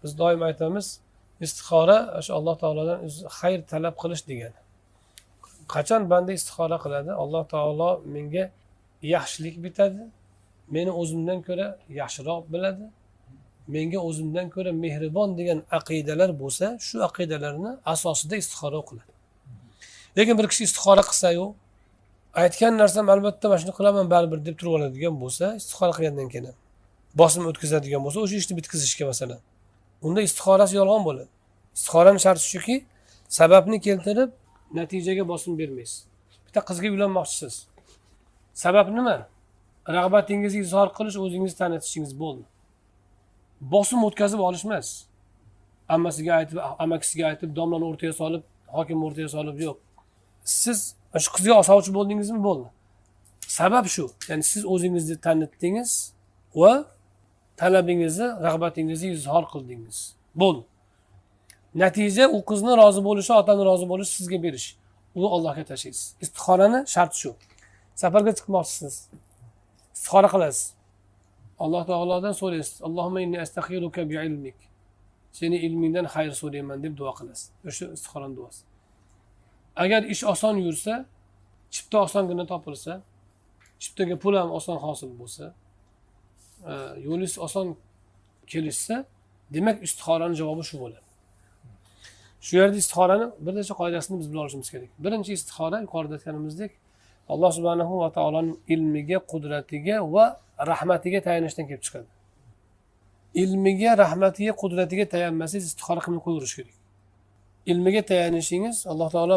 Biz doim aytamiz, istixora o'sha Alloh taolodan xayr talab qilish degani. Qachon banda istixora qiladi? Alloh taolo menga yaxshilik bitadi, meni o'zimdan ko'ra yaxshiroq biladi, menga o'zimdan ko'ra mehribon degan aqidalar bo'lsa, shu aqidalarni asosida istixora o'qiladi. Lekin bir kishi istixora qilsa-yu, aytgan narsam albatta mana shuni qilaman baribir deb turib oladigan bo'lsa, istixora qilgandan keyin ham bosim o'tkazadigan bo'lsa, o'sha ishni bitkazishga masalan, unda istixorasi yolg'on bo'ladi. Istixorani sharti shuki, sababni keltirib natijaga bosim bermaysiz. Bitta qizga uylanmoqchisiz. Sabab nima? Rag'batingizni izhor qilish, o'zingizni tanitishingiz bo'ldi. Bosim o'tkazib olish emas. Ammasiga aytib, amakisiga aytib, domlani o'rtaga solib, hokimni o'rtaga solib, yo'q. Siz shu qizga sovchi bo'ldingizmi, bo'ldi. Sabab shu. Ya'ni siz o'zingizni tanitdingiz va talabingizni, rag'batingizni izhor qildingiz. Bo'ldi. Natija u qizni rozi bo'lishi, otani rozi bo'lishi, sizga berish. Uni Allohga tashlaysiz. Istixorani sharti shu. Safarga chiqmoqchisiz. Istixora qilasiz. Alloh taolodan so'raysiz. Allohumma inni astakhiruka bi ilmik. Seni ilmingdan xayr so'rayman deb duo qilasiz. O'sha istixorani duosi. Agar ish oson yursa, chipta osongina topilsa, chiptaga pul ham oson hosil bo'lsa, yo'lingiz oson kelishsa, demak istixorani javobi shu bo'ladi. Shu yerda istixorani bir necha qoidasini biz bila olishimiz kerak. Birinchi istixora, yuqorida aytganimizdek, Alloh subhanahu va taoloning ilmiga, qudratiga va rahmatiga tayanishdan kelib chiqadi. Ilmiga, rahmatiga, qudratiga tayanmasangiz, istixora qilmay qo'yaverish kerak. Ilmiga tayanishingiz, Alloh taolo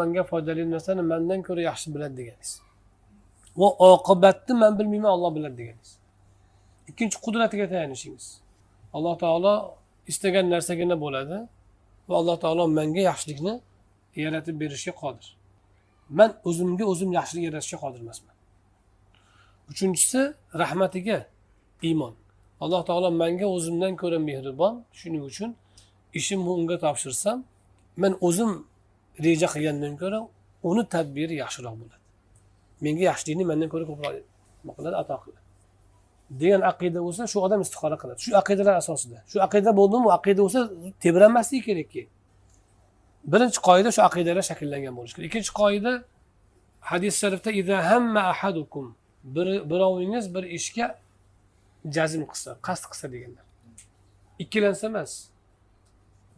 manga foydali narsani mandan ko'ra yaxshi biladi deganingiz. Va oqibatni man bilmayman, Alloh biladi deganingiz. Ikkinchi, qudratiga tayanishingiz. Alloh taolo istagan narsagina bo'ladi va Alloh taolo menga yaxshilikni yaratib berishga qodir. Man o'zimga o'zim yaxshilik yaratishga qodir emasman. Uchinchisi, rahmatiga iymon. Alloh taolo menga o'zimdan ko'ra mehribon, shuning uchun ishimni unga topshirsam, men o'zim reja qilgandan ko'ra uni tadbiri yaxshiroq bo'ladi. Menga yaxshilikni mendan ko'ra ko'proq nima qiladi, ato qiladi degan aqida bo'lsa, shu odam istixora qiladi. Shu aqidalar asosida. Shu aqida bo'ldimi, u aqida bo'lsa tebranmasligi kerakki. Birinchi qoida shu aqidalar shakllangan bo'lishi kerak. Ikkinchi qoida, hadis sharifda iza hamma ahadukum, bir birovingiz bir ishga jazm qilsa, qasd qilsa deganlar. Ikkilansa emas.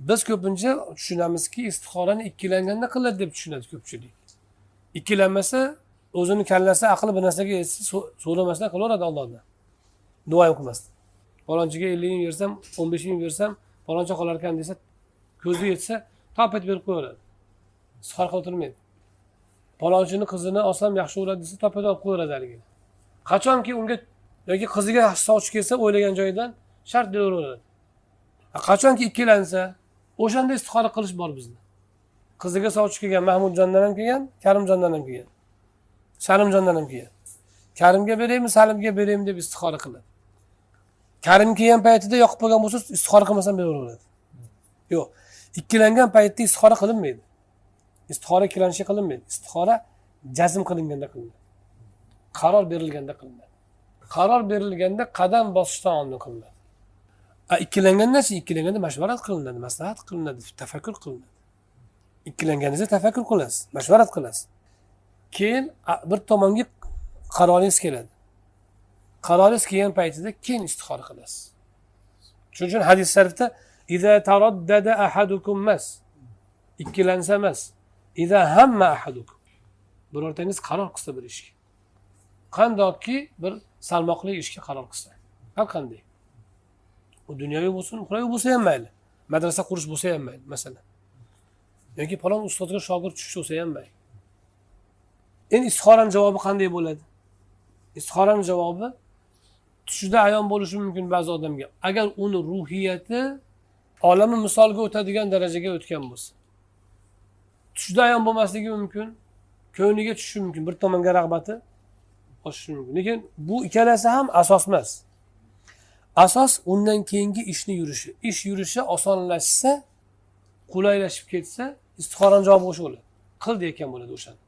Biz ko'pincha tushunamizki, istixorani ikkilanganda qiladi deb tushunadi ko'pchilik. Ikkilanmasa, o'zini kallasi, aqli bir narsaga yetsa, so'ramasdan qilaveradi Allohdan. Duo ham qilmasdan. Falonchiga 50 ming bersam, 15 ming bersam, faloncha qolar ekan desa, ko'zi yetsa, top etib berib qo'yaveradi. Istixora qilib o'tirmaydi. Falonchini qizini olsam yaxshi bo'ladi desa, top etib olib qo'yaveradi haligi. Qachonki unga yoki qiziga sovchi kelsa, o'ylagan joyidan shart beraveradi. Qachonki ikkilansa, o'shanda istixora qilish bor bizda. Qiziga sovchi kelgan, Mahmudjondan ham kelgan, Karimjondan ham kelgan, Salimjondan ham kelgan. Karimga beraymi, Salimga beraymi deb istixora qiladi. Karim kelgan paytida yoqib qolgan bo'lsa, istixora qilmasdan beraveradi. Yo'q. Ikkilangan paytda istixora qilinmaydi. Istixora ikkilanishga qilinmaydi. Istixora jazm qilinganda qilinadi. Qaror berilganda qilinadi. Qaror berilganda, qadam bosishdan oldin qilinadi. Ikkilangandachi, ikkilanganda mashvarat qilinadi, maslahat qilinadi, tafakkur qilinadi. Ikkilanganingizda tafakkur qilasiz, mashvarat qilasiz. Keyin bir tomonga qaroringiz keladi. Qaroringiz kelgan paytida keyin istixora qilasiz. Shuning uchun hadis sharifda iza taraddada ahadukum mas, ikkilansa emas, iza hamma ahadukum, birortangiz qaror qilsa bir ishga, qandoqki bir salmoqli ishga qaror qilsa, har qanday, u dunyoviy bo'lsin, uxraviy bo'lsa ham mayli, madrasa qurish bo'lsa ham mayli masalan, yoki falon ustozga shogird tushish bo'lsa ham mayli. Endi istixorani javobi qanday bo'ladi? Istixorani javobi tushida ayon bo'lishi mumkin ba'zi odamga, agar uni ruhiyati olami misolga o'tadigan darajaga o'tgan bo'lsa. Tushida ayon bo'lmasligi mumkin, ko'ngliga tushishi mumkin, bir tomonga rag'bati oshishi mumkin. Lekin bu ikkalasi ham asos emas. Asos undan keyingi ishni yurishi. Ish yurishi osonlashsa, qulaylashib ketsa, istixorani javobi o'sha bo'ladi, qil deyotgan bo'ladi o'shani.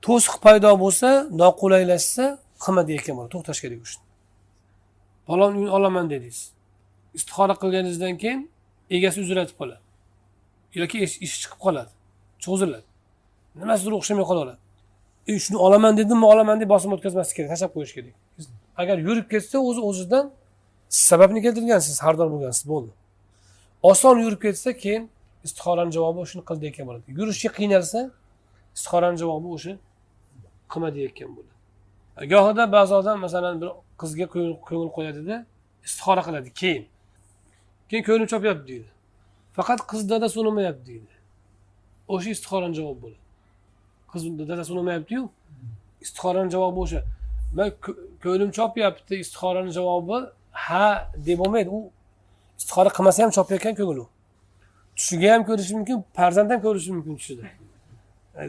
To'siq paydo bo'lsa, noqulaylashsa, qilma deyotgan bo'ladi, to'xtash kerak o'shani. Falon uyni olaman dedingiz, istixora qilganingizdan keyin Egasi uzilib qoladi yoki ish chiqib qoladi, cho'ziladi, nimasidir o'xshamay qolaveradi. Shuni olaman dedimmi, olaman deb bosim o'tkazmaslik kerak, tashlab qo'yish kerak. Agar yurib ketsa, o'zi o'zidan sababni keltirgansiz, xaridor bo'lgansiz, bo'ldi. Oson yurib ketsa, keyin istixorani javobi shuni qil deyotgan bo'ladi. Yurishga qiynalsa, istixorani javobi o'sha qilma deyotgan bo'ladi. Gohida ba'zi odam, masalan, bir qizga ko'ngil qo'yadida, istixora qiladi, keyin ko'nglim chopyapti deydi. Faqat qiz dadasi unamayapti deydi. O'sha istixorani javobi bo'ladi. Qiz dadasi unamayapti-yu, istixorani javobi o'sha. Men ko'nglim chopyapti, istixorani javobi ha deb bo'lmaydi. U istixora qilmasa ham chopayotgan ko'ngil u. Tushiga ham ko'rishi mumkin, farzand ham ko'rishi mumkin tushida.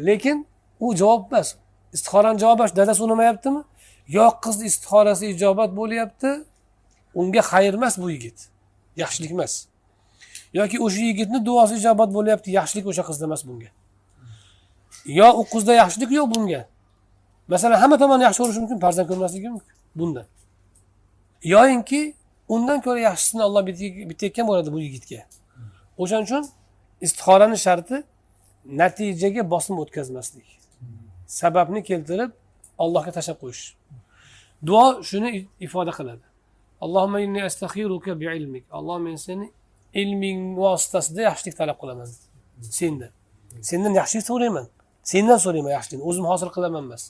Lekin u javob emas. Istixorani javobi dadasi unamayaptimi? Yo qiz istixorasi ijobat bo'lyapti, unga xayr emas bu yigit. Yaxshilik emas. Yoki o'sha yigitni duosi ijobat bo'lyapti, yaxshilik o'sha qizda emas bunga. Yo u qizda yaxshilik yo'q bunga. Masalan, hamma tomon yaxshi bo'lishi mumkin, farzand ko'rmasligi mumkin bundan. Yoyinki undan ko'ra yaxshisini Alloh bitayotgan bo'ladi bu yigitga. O'shaning uchun istixoraning sharti natijaga bosim o'tkazmaslik. Sababni keltirib Allohga tashlab qo'yish. Duo shuni ifoda qiladi. Allohumma inni astakhiruka bi'ilmik. Alloh, men seni ilming vositasida yaxshilik talab qilaman sendan. Sendan yaxshilik so'rayman. Sendan so'rayman yaxshilikni. O'zim hosil qilaman emas.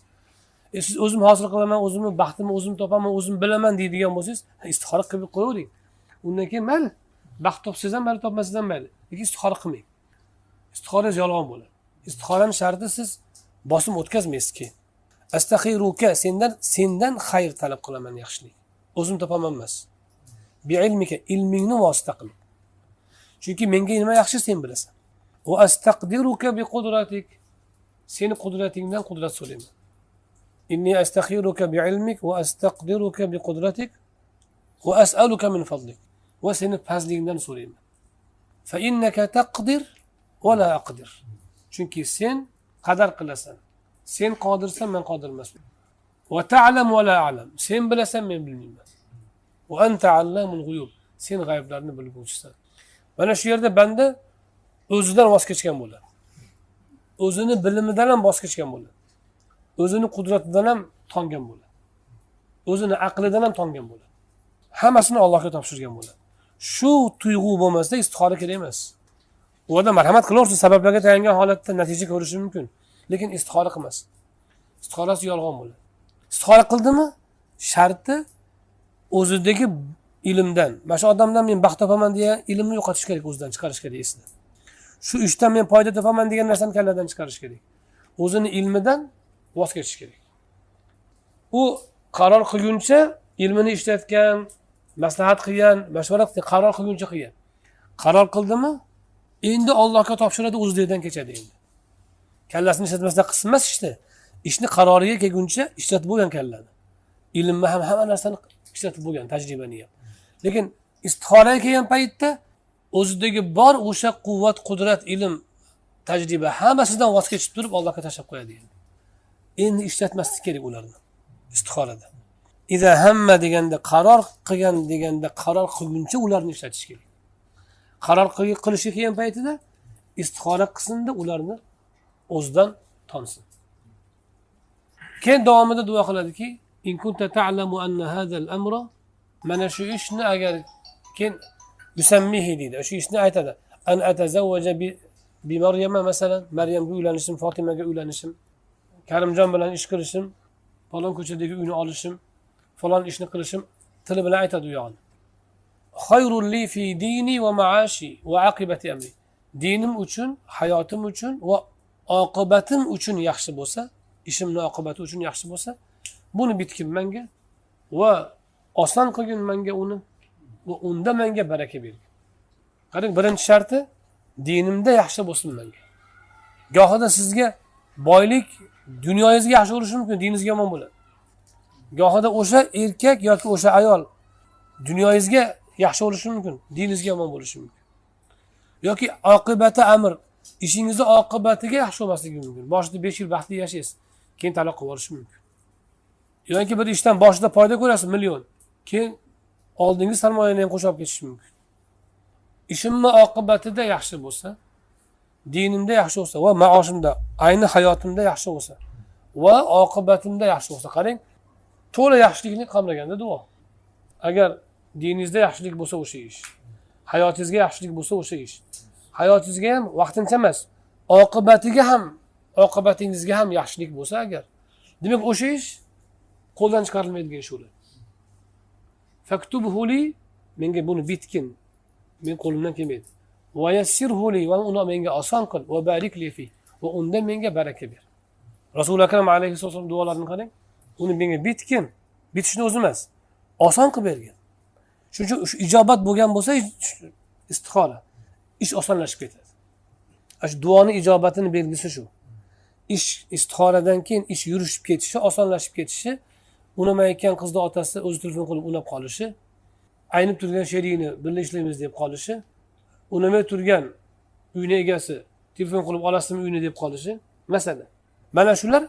Siz o'zim hosil qilaman, o'zimni baxtimni o'zim topaman, o'zim bilaman deydigan bo'lsangiz, istixora qilib qo'yavering. Undan keyin mayli, baxt topsangiz ham mayli, topmasangiz ham mayli. Lekin istixora qilmang. Istixorangiz yolg'on bo'ladi. Istixoraning sharti siz bosim o'tkazmaysiz keyin. Astakhiruka, sendan xayr talab qilaman, yaxshilik. O'zim topaman emas. Bi'ilmika, ilmingni vosita qilib. Chunki menga nima yaxshi sen bilasan. Va astaqdiruka bi qudratik. Seni qudratingdan qudrat so'rayman. Inni astakhiruka bi'ilmik va astaqdiruka bi qudratik va as'aluka min fadlik. Va seni fazlingdan so'rayman. Fa innaka taqdir va la aqdir. Chunki sen qadar qilasan. Sen qodirsan, men qodir emasman. Va ta'lam va la a'lam. Sen bilasan, men bilmayman. Va anta allamul g'uyub. Sen g'ayblarni bilguvchisan. Mana shu yerda banda o'zidan voz kechgan bo'ladi. O'zini bilimidan ham voz kechgan bo'ladi. O'zini qudratidan ham tongan bo'ladi. O'zini aqlidan ham tongan bo'ladi. Hammasini Allohga topshirgan bo'ladi. Shu tuyg'u bo'lmasa istixora kerak emas. U odam marhamat qilaversin, sabablarga tayangan holatda natija ko'rishi mumkin. Lekin istixora qilmas. Istixorasi yolg'on bo'ladi. Istixora qildimi? Sharti o'zidagi ilmdan, mana shu odamdan men baxt topaman degan ilmni yo'qotish kerak, o'zidan chiqarish kerak esidan. Shu ishdan men foyda topaman degan narsani kalladan chiqarish kerak. O'zini ilmidan voz kechish kerak. U qaror qilguncha ilmini ishlatgan, maslahat qilgan, mashvarat qilgan, qaror qilguncha qilgan. Qaror qildimi? Endi Allohga topshiradi, o'zidan kechadi endi. Kallasini ishlatmasdan qilsin emas ishni. Ishni qaroriga kelguncha ishlatib bo'lgan kallani. Ilmni ham hamma narsani ishlatib bo'lgan, tajribani ham. Lekin istixoraga kelgan paytda o'zidagi bor o'sha quvvat, qudrat, ilm, tajriba hammasidan voz kechib turib Allohga tashlab qo'yadi endi. Endi ishlatmaslik kerak ularni istixorada. Iza hamma deganda, qaror qilgan deganda, qaror qilguncha ularni ishlatish kerak. Qaror qilishga kelgan paytida istixora qilsinda ularni o'zidan tonsin. Keyin davomida duo qiladiki, in kunta ta'lamu anna hadha al-amra, mana shu ishni agar keyin yusammihi deydi, shu ishni aytadi. An atazawwaja bi Maryama, masalan, Maryamga uylanishim, Fotimaga uylanishim, Karimjon bilan ish qilishim, falon ko'chadagi uyni olishim, falon ishni qilishim, tili bilan aytadi u yog'ini. Khayrul li fi dini va ma'ashi va aqibati amri. Dinim uchun, hayotim uchun va oqibatim uchun yaxshi bo'lsa, ishimni oqibati uchun yaxshi bo'lsa, buni bitgin menga va oson qilgin menga uni va unda menga baraka bergin. Qarang, birinchi sharti dinimda yaxshi bo'lsin menga. Gohida sizga boylik dunyoyingizga yaxshi bo'lishi mumkin, diningizga yomon bo'ladi. Gohida o'sha erkak yoki o'sha ayol dunyoyingizga yaxshi bo'lishi mumkin, diningizga yomon bo'lishi mumkin. Yoki oqibati amr, ishingizni oqibatiga yaxshi bo'lmasligi mumkin. Boshida 5 yil baxtli yashaysiz, keyin taloq qilib yuborishi mumkin. Yoki bir ishdan boshida foyda ko'rasiz million, keyin oldingi sarmoyani ham qo'shib olib ketishi mumkin. Ishimni oqibatida yaxshi bo'lsa, dinimda yaxshi bo'lsa va maoshimda, ayni hayotimda yaxshi bo'lsa va oqibatimda yaxshi bo'lsa. Qarang, to'la yaxshilikni qamraganda duo. Agar diningizda yaxshilik bo'lsa o'sha ish, hayotingizga yaxshilik bo'lsa o'sha ish, hayotingizga ham vaqtincha emas, oqibatiga ham, oqibatingizga ham yaxshilik bo'lsa agar, demak o'sha ish qo'ldan chiqarilmaydigan ish bo'ladi. Faktubhu li, menga buni bitgin, men qo'limdan kelmaydi. Va yassirhu li, va uni menga oson qil. Va barik li fi, va unda menga baraka ber. Rasuli akram alayhissalom duolarini qarang, uni menga bitgin, bitishni o'zi emas, oson qilib bergin. Shuning uchun shu ijobat bo'lgan bo'lsa istixora, ish osonlashib ketadi. Shu duoni ijobatini belgisi shu. Ish istixoradan keyin ish yurishib ketishi, osonlashib ketishi, unamayotgan qizni otasi o'zi telefon qilib unab qolishi, aynib turgan sherigini birga ishlaymiz deb qolishi, unamay turgan uyni egasi telefon qilib olasizmi uyni deb qolishi, masalan. Mana shular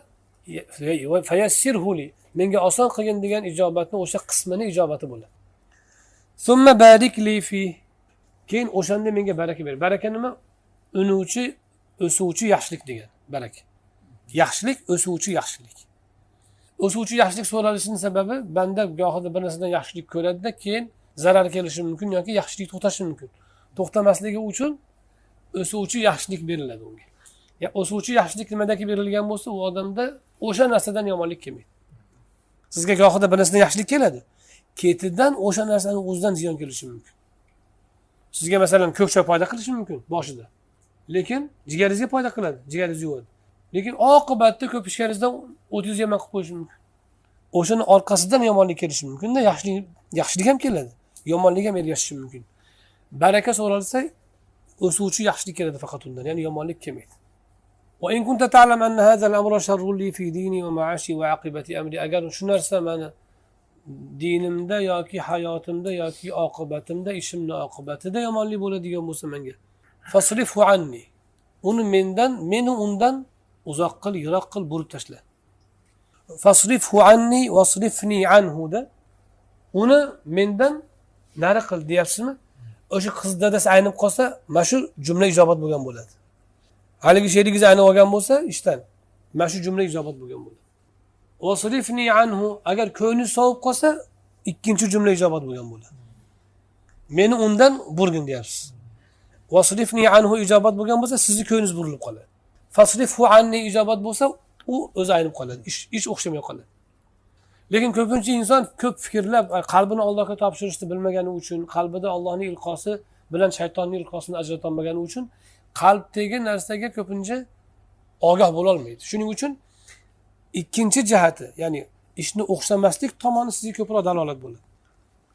fayassirhu li, menga oson qilgin degan ijobatni o'sha qismini ijobati bo'ladi. Summa barik li fi, keyin o'shanda menga baraka ber. Baraka nima? Unuvchi, o'suvchi yaxshilik degan baraka. Yaxshilik, o'suvchi yaxshilik. O'suvchi yaxshilik so'ralishining sababi, banda gohida bir narsadan yaxshilik ko'radida, keyin zarar kelishi mumkin yoki yaxshilik to'xtashi mumkin. To'xtamasligi uchun o'suvchi yaxshilik beriladi unga. Ya o'suvchi yaxshilik nimadaki berilgan bo'lsa, u odamda o'sha narsadan yomonlik kelmaydi. Sizga gohida bir narsadan yaxshilik keladi, ketidan o'sha narsani o'zidan ziyon kelishi mumkin. Sizga masalan ko'k choy foyda qilishi mumkin boshida, lekin jigaringizga foyda qiladi, jigaringizni yuvadi. Lekin oqibatda ko'p ichganingizdan o'tingizni yomon qilib qo'yishi mumkin. O'shani orqasidan yomonlik kelishi mumkinda, yaxshilik ham keladi, yomonlik ham ergashishi mumkin. Baraka so'ralsa, o'suvchi yaxshilik keladi faqat undan, ya'ni yomonlik kelmaydi. Va in kunta ta'lam anna hadha al-amra sharrun li fi dini va ma'ashi va aqibati amri, agar shu narsa meni dinimda yoki hayotimda yoki oqibatimda, ishimni oqibatida yomonlik bo'ladigan bo'lsa menga, fasrifhu anni, uni mendan, meni undan uzoq qil, yiroq qil, burib tashla. Fasrifhu anni wasrifni anhu da, uni mendan nari qil deyapsizmi? O'sha qiz dadasi aynib qolsa, mana shu jumla ijobat bo'lgan bo'ladi. Haligi sherigingiz aynib olgan bo'lsa ishdan, mana shu jumla ijobat bo'lgan bo'ladi. Wasrifni anhu, agar ko'ngli sovib qolsa, ikkinchi jumla ijobat bo'lgan bo'ladi. Meni undan burgin deyapsiz. Wasrifni anhu ijobat bo'lgan bo'lsa, sizni ko'nglingiz burilib qoladi. Fasrifhu anni ijobat bo'lsa, u o'zi aynib qoladi. Ish o'xshamay qoladi. Lekin ko'pincha inson ko'p fikrlab, qalbini Allohga topshirishni bilmagani uchun, qalbida Allohning ilqosi bilan shaytonning ilqosini ajrata olmagani uchun qalbdagi narsaga ko'pincha ogoh bo'la olmaydi. Shuning uchun ikkinchi jihati, ya'ni ishni o'xshamaslik tomoni sizga ko'proq dalolat bo'ladi.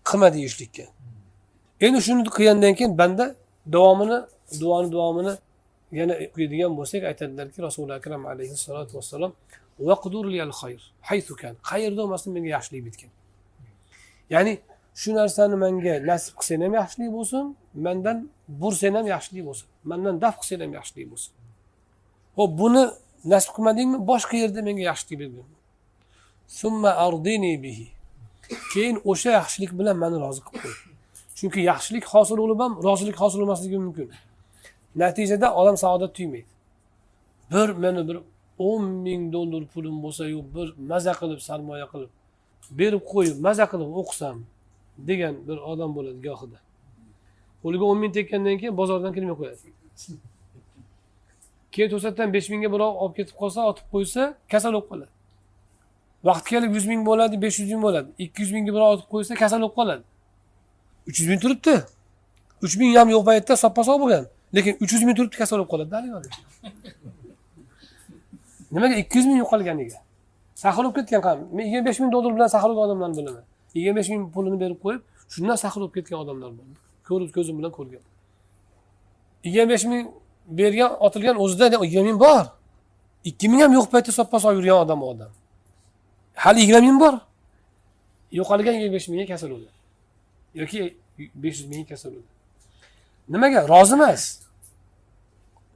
Qilma deyishlikka. Endi shuni qilgandan keyin banda davomini, duoni davomini yana o'qiydigan bo'lsak, aytadilarki, Rasuli akram alayhissalotu vassalom, vaqdur liyal xayr haythu kan, qayerda bo'lmasin menga yaxshilik bitgin. Ya'ni shu narsani menga nasib qilsang ham yaxshilik bo'lsin, mendan bursang ham yaxshilik bo'lsin, mendan daf qilsang ham yaxshilik bo'lsin. Xo'p, buni nasib qilmadingmi, boshqa yerda menga yaxshilik bergin. Summa ardini bihi, keyin o'sha yaxshilik bilan meni rozi qilib qo'y. Chunki yaxshilik hosil bo'lib ham rozilik hosil bo'lmasligi mumkin. Natijada odam saodat tuymaydi. Bir meni bir 10 000 dollar pulim bo'lsa-yu, bir maza qilib sarmoya qilib berib qo'yib, maza qilib o'qisam degan bir odam bo'ladi gohida. Qo'liga 10 000 tekkandan keyin bozordan kirmay qo'yadi. Keyin to'satdan 5000ga birov olib ketib qolsa, otib qo'ysa, kasal bo'lib qoladi. Vaqt kelib 100 000 bo'ladi, 500 000 bo'ladi. 200 000ga birov otib qo'ysa, kasal bo'lib qoladi. 300 000 turibdi. 3000 ham yo'q paytda soppa sog' bo'lgan. Lekin 300 000 turibdi, kasal bo'lib qoladi. Haligi odam. Nimaga 200 000 yo'qolganiga? Saxil bo'lib ketgan ham. Men 25 000 dollar bilan saxil bo'lgan odamlarni bilaman. 25 000 pulini berib qo'yib, shundan saxil bo'lib ketgan odamlar bor. Ko'rib, ko'zim bilan ko'rgan. 25 000 bergan, otilgan, o'zida 20 000 bor. 2000 ham yo'q paytda soppa sog' yurgan odam u odam. Hali 20 000 bor. Yo'qolgan 25 000ga kasal bo'ldi. Yoki 500 000ga kasal bo'ldi. Nimaga? Rozi emas.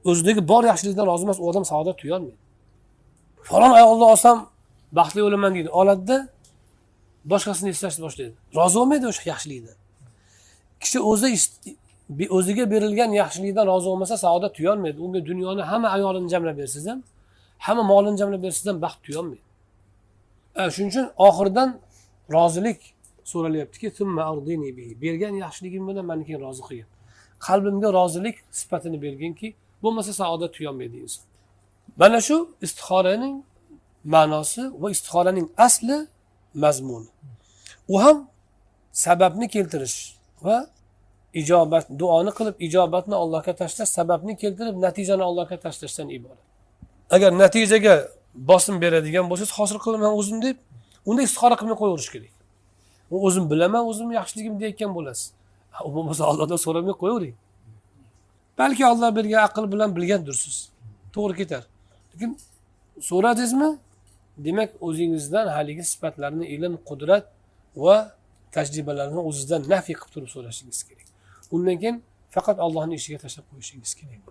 O'zidagi bor yaxshilikdan rozi emas, u odam saodat tuyolmaydi. Falon ayolni olsam baxtli bo'laman deydi. Oladida boshqasini eslashni boshlaydi. Rozi bo'lmaydi o'sha yaxshilikdan. Kishi o'zi O'ziga berilgan yaxshilikdan rozi bo'lmasa, saodat tuyolmaydi. Unga dunyoni hamma ayolini jamlab bersangiz ham, hamma molini jamlab bersangiz ham baxt tuyolmaydi. Shuning uchun oxiridan rozilik so'ralyaptiki, bergan yaxshiligim bilan meni keyin rozi qilgin. Qalbimga rozilik sifatini berginki, bo'lmasa saodat tuyolmaydi inson. Mana shu istixoraning ma'nosi va istixoraning asli mazmuni. U ham sababni keltirish va ijobat, duoni qilib ijobatni Allohga tashlash, sababni keltirib natijani Allohga tashlashdan iborat. Agar natijaga bosim beradigan bo'lsangiz, hosil qilaman o'zim deb, unda istixora qilmay qo'yaverish kerak. U o'zim bilaman, o'zim yaxshiligim deyotgan bo'lasiz. U bo'lmasa Allohdan so'ramay qo'yavering. Balki Alloh bergan aql bilan bilgandirsiz. To'g'ri ketar. Lekin so'radingizmi? Demak, o'zingizdan haligi sifatlarni, ilm, qudrat va tajribalarni o'zingizdan nafiy qilib turib so'rashingiz kerak. Undan keyin faqat Allohning ishiga tashlab qo'yishingiz kerak.